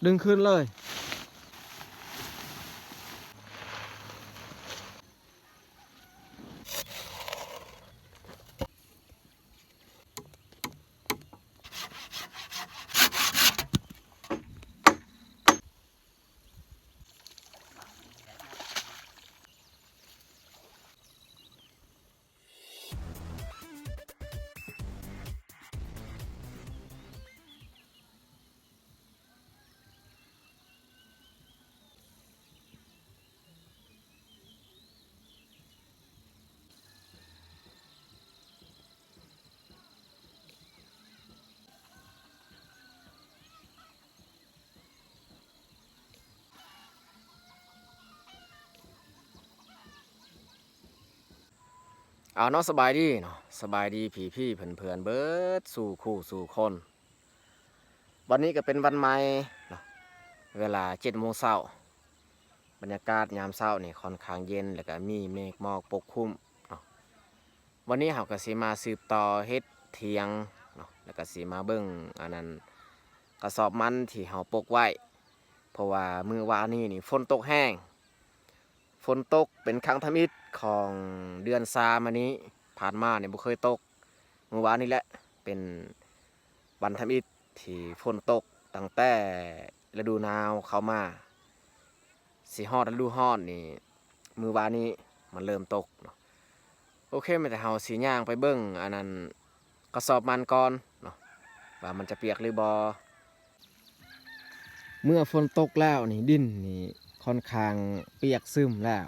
ດຶງຂຶ້ນເລີຍ. ເອົາເນາະ ສະບາຍດີເນາະ ສະບາຍດີພີ່ໆເພື່ອນໆເບິດສູ່ຄູ່ສູ່ຄົນ. ວັນນີ້ກໍເປັນວັນໃໝ່ເນາະ ເວລາເຈັດໂມງເຊົ້າ. ບັນຍາກາດຍາມເຊົ້ານີ້ຄ່ອນຂ້າງເຢັນ ແລ້ວກໍມີເມກໝອກປົກຄຸມເນາະ. ວັນນີ້ເຮົາກໍຊິມາສືບຕໍ່ເຮັດຖຽງເນາະ ແລ້ວກໍຊິມາເບິ່ງອັນນັ້ນ ກະສອບມັນທີ່ເຮົາປົກໄວ້ ເພາະວ່າມື້ວານນີ້ນີ້ຝົນຕົກແຮງ. ຝົນຕົກເປັນຄັ້ງທຳອິດຂອງເດືອນສາມອັນນີ້ ຜ່ານມານີ້ບໍ່ເຄີຍຕົກ. ມື້ວານນີ້ແຫຼະເປັນວັນທຳອິດທີ່ຝົນຕົກ ຕັ້ງແຕ່ລະດູໜາວເຂົ້າມາ ຊິຮອດລະດູຮ້ອນນີ້ ມື້ວານນີ້ມັນເລີ່ມຕົກເນາະ. ໂອເຄ ແມ່ນແຕ່ເຮົາຊິຍ່າງໄປເບິ່ງອັນນັ້ນ ກະສອບມັນກ່ອນເນາະ ວ່າມັນຈະປຽກຫຼືບໍ່. ເມື່ອຝົນຕົກແລ້ວນີ້ ດິນນີ້ຄ່ອນຂ້າງປຽກຊຶມແລ້ວ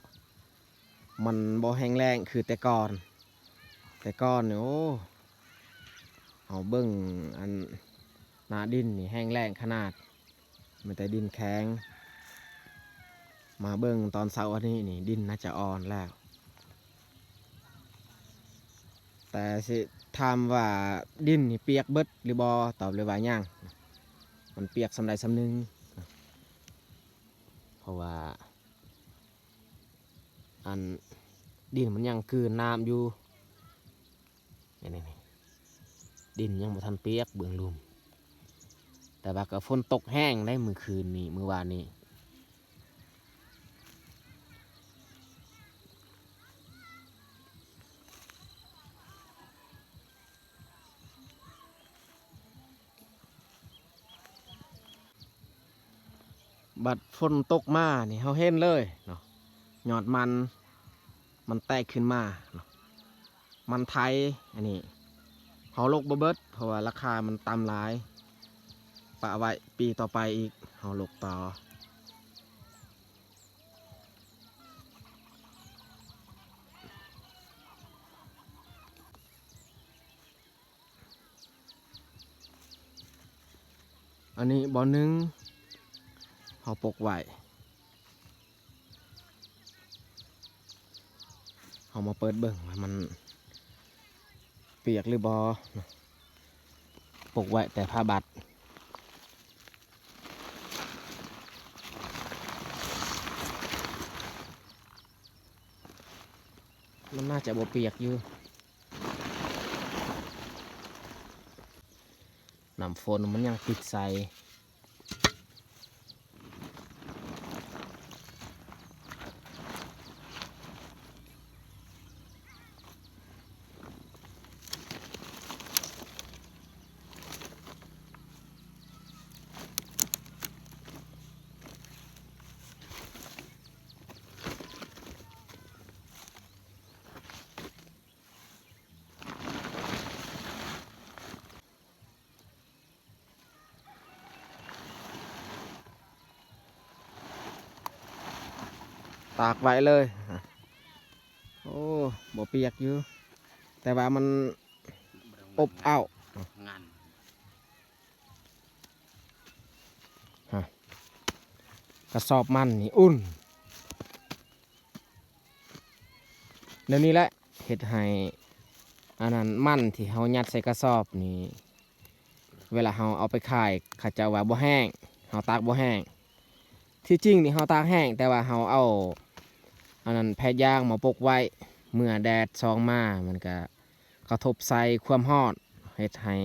ມັນບໍ່ແຫ້ງແລ້ງຄືແຕ່ກ່ອນ. ແຕ່ກ່ອນນີ້ ໂອ້ ເຮົາເບິ່ງອັນໜ້າດິນນີ້ແຫ້ງແລ້ງຂະໜາດ ມີແຕ່ດິນແຂງ. ມາເບິ່ງຕອນເຊົ້າອັນນີ້ນີ້ ດິນໜ້າຈະອ່ອນແລ້ວ. ແຕ່ຊິຖາມວ່າດິນນີ້ປຽກເບິດຫຼືບໍ່? ຕອບເລີຍວ່າຍັງ. ມັນປຽກສ່ຳໃດສ່ຳໜຶ່ງ. ເພາະວ່າອັນດິນມັນຍັງກືນນ້ຳຢູ່. ນີ້ໆ ດິນຍັງບໍ່ທັນປຽກເບື້ອງລຸ່ມ. ແຕ່ວ່າກໍຝົນຕົກແຮງໃດ໋ມື້ຄືນນີ້ ມື້ວານນີ້. ບັດຝົນຕົກມານີ້ ເຮົາເຫັນເລີຍເນາະ ຍອດມັນ ມັນແຕກຂຶ້ນມາເນາະ. ມັນໄຖ ອັນນີ້ເຮົາລົກບໍ່ເບິດ ເພາະວ່າລາຄາມັນຕ່ຳຫຼາຍ. ປະໄວ້ປີຕໍ່ໄປອີກ ເຮົາລົກຕໍ່. ອັນນີ້ບ່ອນໜຶ່ງເຮົາປົກໄວ້. ເຮົາມາເປີດເບິ່ງວ່າມັນປຽກຫຼືບໍ່ເນາະ. ປົກໄວ້ແຕ່ຜ້າບັດ. ມັນໜ້າຈະບໍ່ປຽກຢູ່. ນ້ຳຝົນມັນຍັງຕິດໃສ່. ຕາກໄວ້ເລີຍ. ໂອ້ ບໍ່ປຽກຢູ່ ແຕ່ວ່າມັນອົບເອົ້າ. ຮະ ກະສອບມັນນີ້ອຸ່ນ. ແນວນີ້ແຫຼະເຮັດໃຫ້ອັນນັ້ນ ມັນທີ່ເຮົາຍັດໃສ່ກະສອບນີ້ ເວລາເຮົາເອົາໄປຂາຍ ເຂົາເຈົ້າວ່າບໍ່ແຫ້ງ, ເຮົາຕາກບໍ່ແຫ້ງ. ທີ່ຈິງນີ້ເຮົາຕາກແຫ້ງ, ແຕ່ວ່າເຮົາເອົາອັນນັ້ນແຜ່ນຢາງມາປົກໄວ້, ເມື່ອແດດສ່ອງມາ ມັນກະກະທົບໃສ່ຄວາມຮ້ອນ, ເຮັດໃຫ້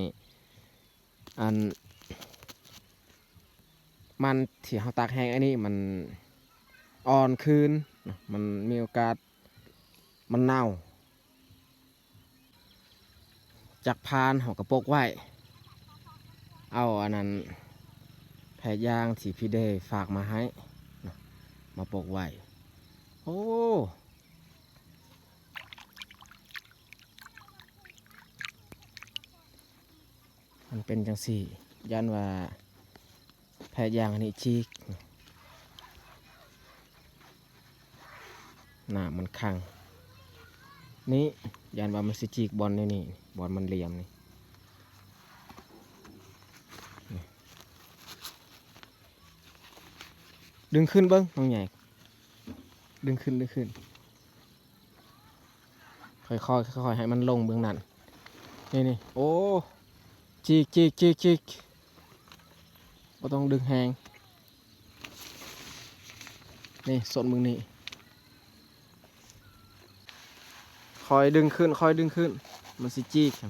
ອັນ ມັນທີ່ເຮົາຕາກແຫ້ງອັນນີ້ມັນອ່ອນຄືນເນາະ ມັນມີໂອກາດມັນເນົ່າ. ຈັກພານເຮົາກໍປົກໄວ້ ເອົາອັນນັ້ນ ແພຢາງທີ່ພີ່ເດຝາກມາໃຫ້ເນາະ ມາປົກໄວ້. ໂອ້ ມັນເປັນຈັ່ງຊີ້ ຢ້ານວ່າແພຢາງອັນນີ້ຈີກ ນ້ຳມັນຂັງນີ້ ຢ້ານວ່າມັນຊິຈີກບ່ອນນີ້ ບ່ອນມັນຫຼຽມນີ້. ດຶງຂຶ້ນເບິ່ງນ້ອງໃຫຍ່ ດຶງຂຶ້ນ ດຶງຂຶ້ນ ຄ່ອຍໆ ຄ່ອຍໆ ໃຫ້ມັນລົງເບື້ອງນັ້ນ ນີ້ໆ ໂອ້ ຈີກ ຈີກ ຈີກ ຈີກ ບໍ່ຕ້ອງດຶງແຮງ ນີ້ ສົ້ນເບິ່ງນີ້ ຄ່ອຍດຶງຂຶ້ນ ຄ່ອຍດຶງຂຶ້ນ ມັນຊິຈີກ. ອ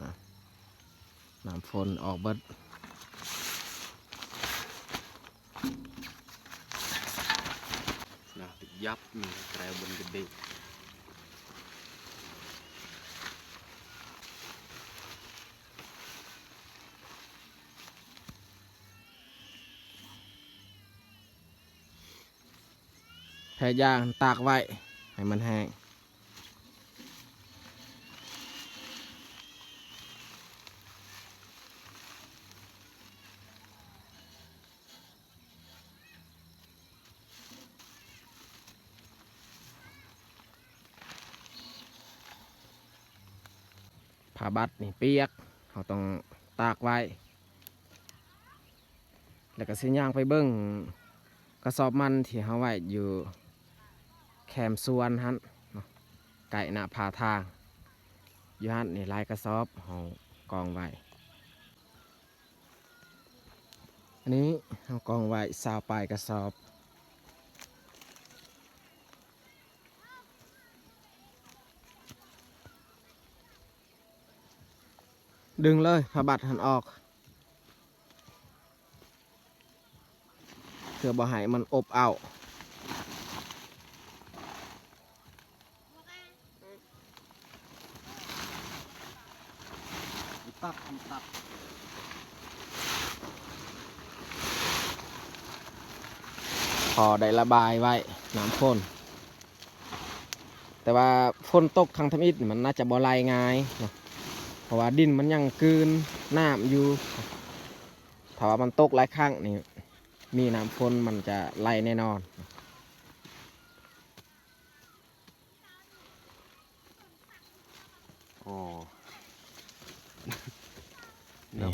າ ນ້ຳຝົນອອກເບິດ ນະ ຍັບ ແກວບົນກະເດ. ພະຍາຍາມຕາກໄວ້ໃຫ້ມັນແຫ້ງ. ຜ້າບັດນີ້ປຽກ ເຮົາຕ້ອງຕາກໄວ້. ແລ້ວກໍຊິຍ່າງໄປເບິ່ງກະສອບມັນທີ່ເຮົາໄວ້ຢູ່ແຄມສວນຫັ້ນເນາະ ໃກ້ໜ້າຜາທາງ ຢູ່ຫັ້ນນີ້ຫຼາຍກະສອບເຮົາກອງໄວ້. ອັນນີ້ເຮົາກອງໄວ້ຊາວປາຍກະສອບ. ດຶງເລີຍຜ້າບັດຫັ້ນອອກ ເພື່ອບໍ່ໃຫ້ມັນອົບເອົ້າ. ພໍໄດ້ລະບາຍໄວ້ນ້ຳຝົນ. ແຕ່ວ່າຝົນຕົກຄັ້ງທຳອິດນີ້ມັນໜ້າຈະບໍ່ໄຫຼງ່າຍເນາະ ເພາະວ່າດິນມັນຍັງກືນນ້ຳຢູ່. ຖ້າວ່າມັນຕົກຫຼາຍຄັ້ງນີ້ ມີນ້ຳຝົນມັນຈະໄຫຼແນ່ນອນ. ໂອ້ ນີ້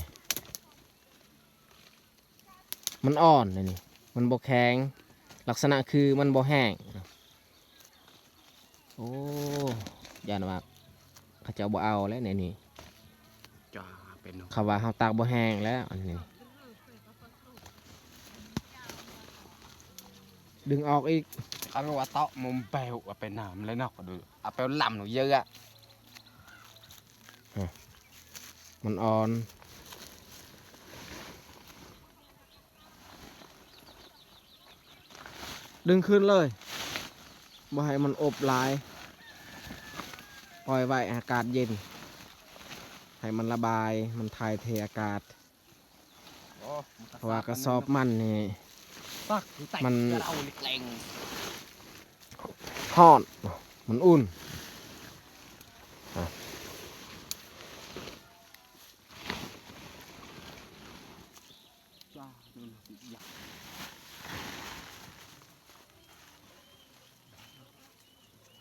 ມັນອ່ອນເດນີ້ ມັນບໍ່ແຂງ ລັກສະນະຄືມັນບໍ່ແຫ້ງ. ໂອ້ ຢ້ານວ່າເຂົາເຈົ້າບໍ່ເອົາແລ້ວໃນນີ້ ຈ້າ ເປັນ ເຂົາວ່າເຮົາຕາກບໍ່ແຫ້ງແລ້ວອັນນີ້ ດຶງອອກອີກ. ເຂົາວ່າເຕາະມຸມແປວເອົາໄປນ້ຳເລີຍເນາະ ເອົາໄປລຳໜູເຢີອະ ຮະ ມັນອ່ອນ. ດຶງຂຶ້ນເລີຍ ບໍ່ໃຫ້ມັນອົບຫຼາຍ ປ່ອຍໄວ້ໃຫ້ອາກາດເຢັນ ໃຫ້ມັນລະບາຍ ມັນຖ່າຍເທອາກາດ. ໂອ້ ເພາະວ່າກະສອບມັນນີ້ ມັນຮ້ອນ ມັນອຸ່ນ.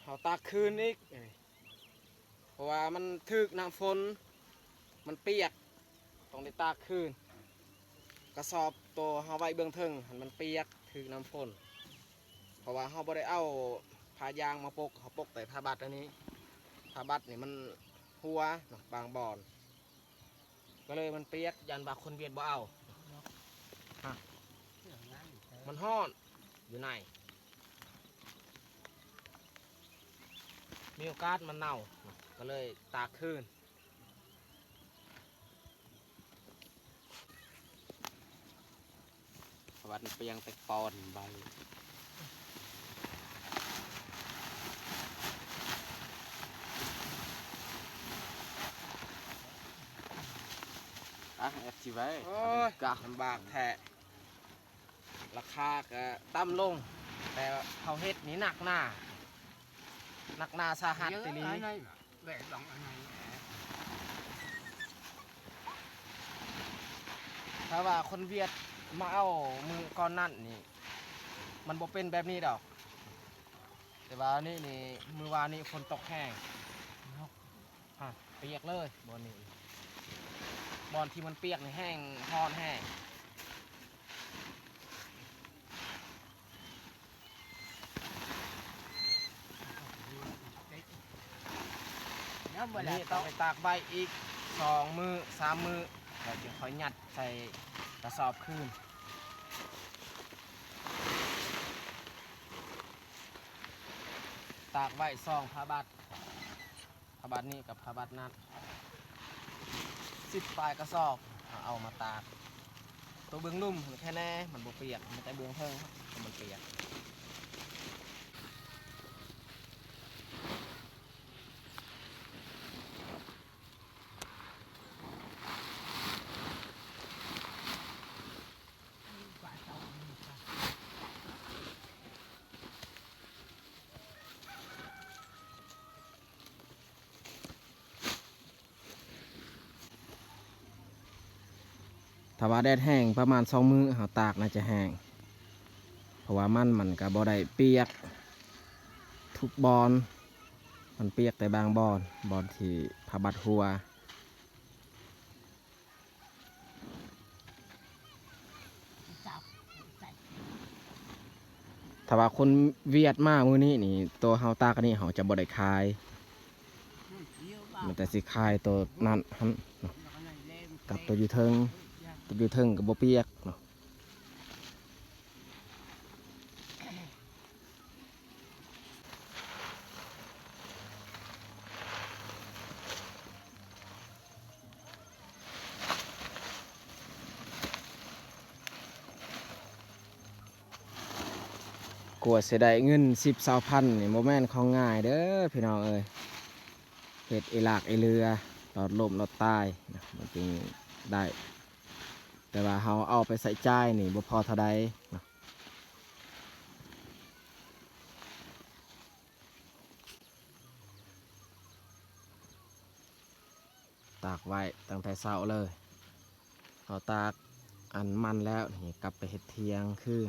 ເຮົາຕາກຄືນອີກ ເພາະວ່າມັນຖືກນ້ຳຝົນ ມັນປຽກ ຕ້ອງໄດ້ຕາກຄືນ. ກະສອບໂຕເຮົາໄວ້ເບື້ອງເທິງຫັ້ນມັນປຽກ ຖືກນ້ຳຝົນ ເພາະວ່າເຮົາບໍ່ໄດ້ເອົາຜ້າຢາງມາປົກ ເຮົາປົກແຕ່ຜ້າບັດອັນນີ້ ຜ້າບັດນີ້ມັນຮົ່ວເນາະ ບາງບ່ອນ ກໍເລີຍມັນປຽກ ຢ້ານວ່າຄົນຫວຽດບໍ່ເອົາ. ຮະ ມັນຮ້ອນ ຢູ່ໃນ ມີໂອກາດມັນເນົ່າ ກໍເລີຍຕາກຄືນ. ວັນປຽງແຕ່ປອນໃບ ອ່ະ ແອັດຊິໄວ້ ໂອ້ຍ ອັນນີ້ກະ ລຳບາກແທ້ ລາຄາກະຕ່ຳລົງ ແຕ່ເຮົາເຮັດນີ້ໜັກໜາ ໜັກໜາສາຫັດອີ່ຫຼີ. ຖ້າວ່າຄົນຫວຽດມາເອົາມື້ກ່ອນນັ້ນນີ້ ມັນບໍ່ເປັນແບບນີ້ດອກ. ແຕ່ວ່ານີ້ນີ້ ມື້ວານນີ້ຝົນຕົກແຮງ ຮະ ປຽກເລີຍບ່ອນນີ້ ບ່ອນທີ່ມັນປຽກນີ້ແຮງ ຮ້ອນແຮງ. ອັນນີ້ຕ້ອງໄປຕາກໄວ້ອີກສອງມື້ສາມມື້ ແລ້ວຈຶ່ງຄ່ອຍຍັດໃສ່ກະສອບຄືນ. ຕາກໄວ້ສອງຜ້າບັດ ຜ້າບັດນີ້ກັບຜ້າບັດນັ້ນ ສິບປາຍກະສອບ ເອົາມາຕາກ. ໂຕເບື້ອງລຸ່ມແຄ່ແນ່ ມັນບໍ່ປຽກ ມີແຕ່ເບື້ອງເທິງມັນປຽກ. ຖ້າວ່າແດດແຮງປະມານສອງມື້ ເຮົາຕາກໜ້າຈະແຫ້ງ ເພາະວ່າມັນ ມັນກະບໍ່ໄດ້ປຽກທຸກບ່ອນ ມັນປຽກແຕ່ບາງບ່ອນ ບ່ອນທີ່ຜ້າບັດຮົ່ວ. ຖ້າວ່າຄົນຫວຽດມາມື້ນີ້ນີ້ ໂຕເຮົາຕາກອັນນີ້ເຮົາຈະບໍ່ໄດ້ຂາຍ ມີແຕ່ຊິຂາຍໂຕນັ້ນຫັ້ນເນາະ ກັບໂຕຢູ່ເທິງ ໂຕຢູ່ເທິງກໍບໍ່ປຽກເນາະ. ກວ່າຊິໄດ້ເງິນສິບຊາວພັນນີ້ ບໍ່ແມ່ນຂອງງ່າຍເດີພີ່ນ້ອງເອີຍ. ເຮັດອີຫຼາກອີເຫຼືອ ລອດລົ້ມລອດຕາຍນະ ມັນຈຶ່ງໄດ້ ແຕ່ວ່າເຮົາເອົາໄປໃຊ້ຈ່າຍນີ້ບໍ່ພໍເທົ່າໃດເນາະ. ຕາກໄວ້ຕັ້ງແຕ່ເຊົ້າເລີຍ ເຮົາຕາກອັນມັນແລ້ວນີ້ ກັບໄປເຮັດຖຽງຄືນ.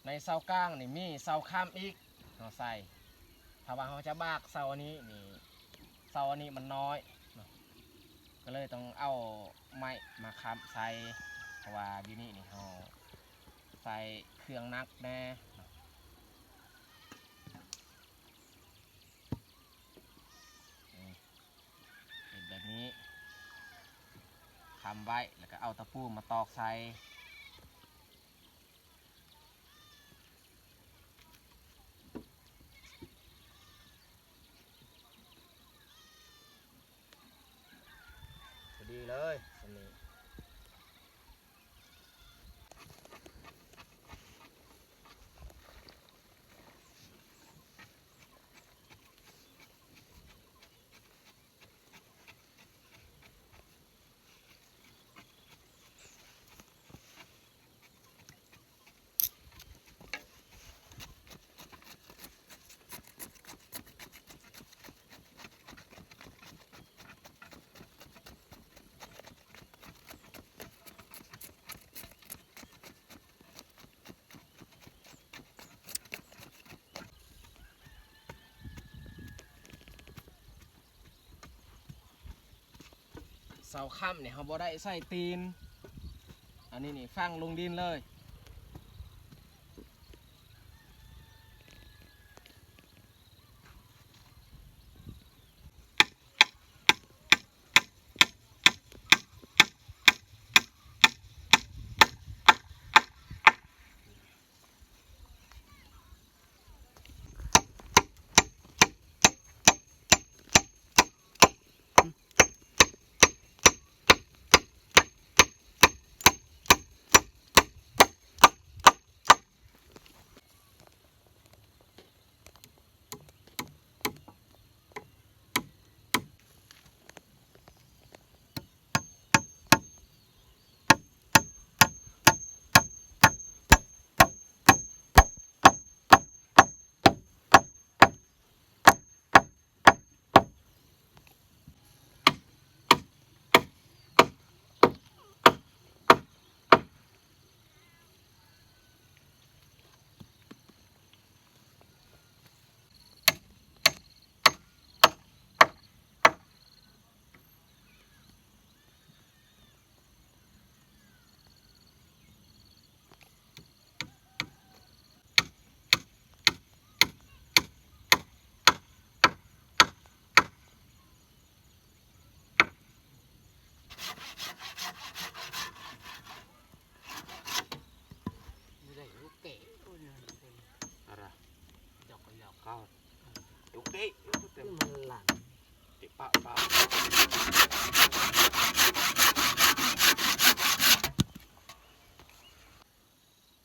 ໃນເສົາກາງນີ້ມີເສົາຄ້ຳອີກ ເຮົາໃສ່ ຖ້າວ່າເຮົາຈະບາກເສົາອັນນີ້ນີ້ ເສົາອັນນີ້ມັນນ້ອຍເນາະ ກໍເລີຍຕ້ອງເອົາໄມ້ມາຄ້ຳໃສ່ ເພາະວ່າຢູ່ນີ້ນີ້ເຮົາໃສ່ເຄື່ອງໜັກແດ່ເນາະ. ເຮັດແບບນີ້ ຄ້ຳໄວ້ ແລ້ວກໍເອົາຕະປູມາຕອກໃສ່. ພໍດີເລີຍສ່ຳນີ້. ເ ເສົາຄ້ຳນີ້ເຮົາບໍ່ໄດ້ໃສ່ຕີນ ອັນນີ້ນີ້ຝັງລົງດິນເລີຍ.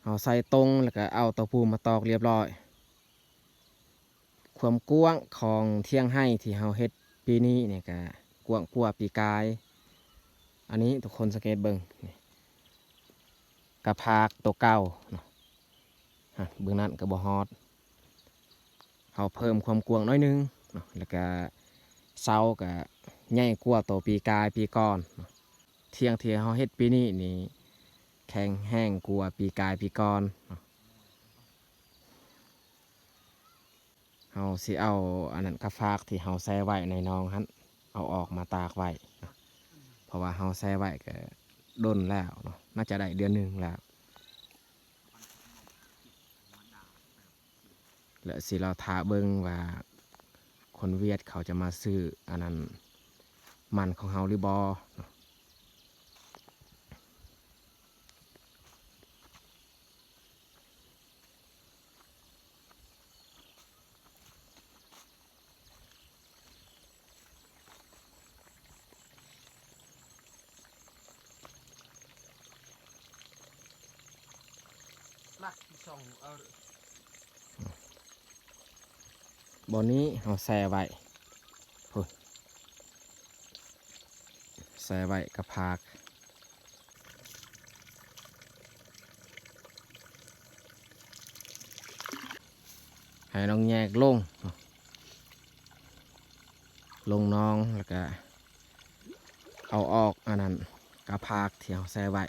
ເຮົາໃສ່ຕົງ ແລ້ວກະເອົາເຕົ້າປູມາຕອກລຽບລ້ອຍ. ຄວາມກວ້າງຂອງຖຽງໄຮ່ທີ່ເຮົາເຮັດປີນີ້ນີ້ກະກວ້າງກວ່າປີກາຍ. ອັນນີ້ທຸກຄົນສັງເກດເບິ່ງ ນີ້ ກະພາກໂຕເກົ່າເນາະ ຮະ ເບື້ອງນັ້ນກະບໍ່ຮອດ. ເຮົາເພີ່ມຄວາມກວ້າງໜ້ອຍໜຶ່ງເນາະ ແລ້ວກະເສົາກະໃຫຍ່ກວ່າໂຕປີກາຍປີກ່ອນເນາະ. ຖຽງທີ່ເຮົາເຮັດປີນີ້ນີ້ແຂງແຮງກວ່າປີກາຍປີກ່ອນເນາະ. ເຮົາຊິເອົາອັນນັ້ນ ກະພາກທີ່ເຮົາແຊ່ໄວ້ໃນໜອງຫັ້ນ ເອົາອອກມາຕາກໄວ້ເນາະ ເພາະວ່າເຮົາແຊ່ໄວ້ກະດົນແລ້ວເນາະ ໜ້າຈະໄດ້ເດືອນໜຶ່ງແລ້ວ. ແລະ ຊິລໍຖ້າເບິ່ງວ່າຄົນຫວຽດເຂົາຈະມາຊື້ອັນນັ້ນ ມັນຂອງເຮົາຫຼືບໍ່ເນາະ. ບ່ອນນີ້ເຮົາແຊ່ໄວ້ ພຸ້ນ ແຊ່ໄວ້ກະພາກ ໃຫ້ນ້ອງແຍກລົງ ລົງໜອງ ແລ້ວກະເອົາອອກອັນນັ້ນ ກະພາກທີ່ເຮົາແຊ່ໄວ້.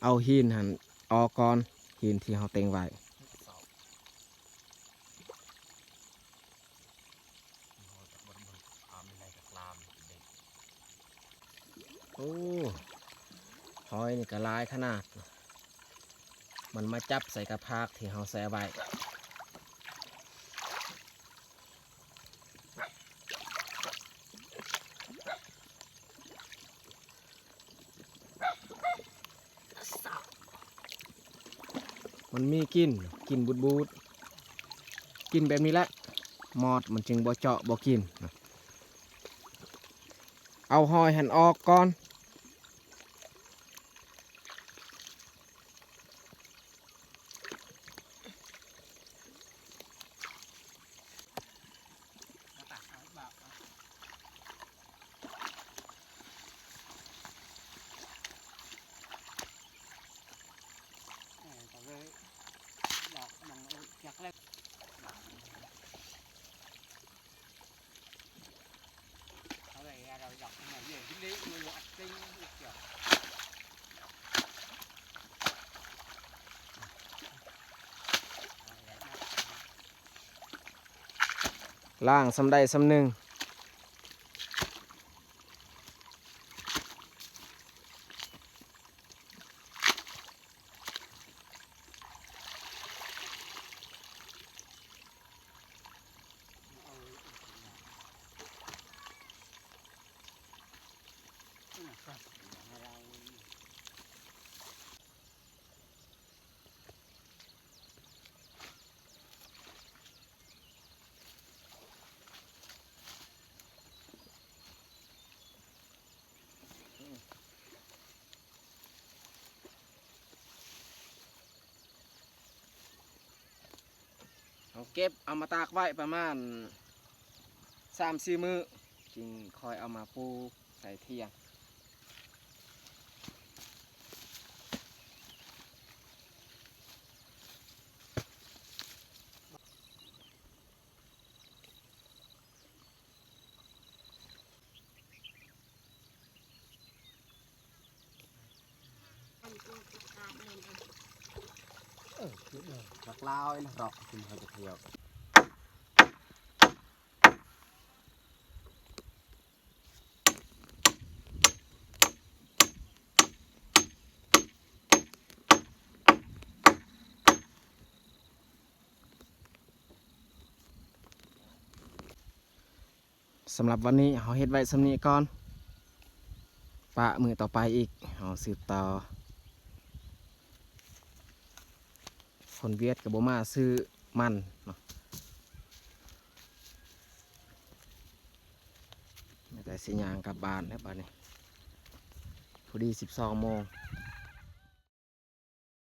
ເອົາຫີນຫັ້ນອອກກ່ອນ ຫີນທີ່ເຮົາເຕັງໄວ້. ໂອ້ ຫອຍນີ້ກະຫຼາຍຂະໜາດ ມັນມາຈັບໃສ່ກະພາກທີ່ເຮົາແຊ່ໄວ້. ມັນມີກິ່ນ ກິ່ນບູດໆ ກິ່ນແບບນີ້ແຫຼະ ມອດມັນຈຶ່ງບໍ່ເຈາະບໍ່ກິນ. ເອົາຫອຍຫັ້ນອອກກ່ອນ. ລ້າງສ່ຳໃດສ່ຳໜຶ່ງ ເກັບເອົາມາຕາກໄວ້ປະມານສາມສີ່ມື້ ຈຶ່ງຄ່ອຍເອົາມາປູໃສ່ຖຽງ. ເອີ ບັກລາວເນາະ ເລາະຂຶ້ນເຮົາຈະທ່ຽວ. ສຳລັບວັນນີ້ເຮົາເຮັດໄວ້ສ່ຳນີ້ກ່ອນ ປະມື້ຕໍ່ໄປອີກ ເຮົາສືບຕໍ່. ຄົນຫວຽດກໍບໍ່ມາຊື້ມັນເນາະ ມີແຕ່ຊິຍ່າງກັບບ້ານແລ້ວບາດນີ້ ພໍດີສິບສອງໂມງ.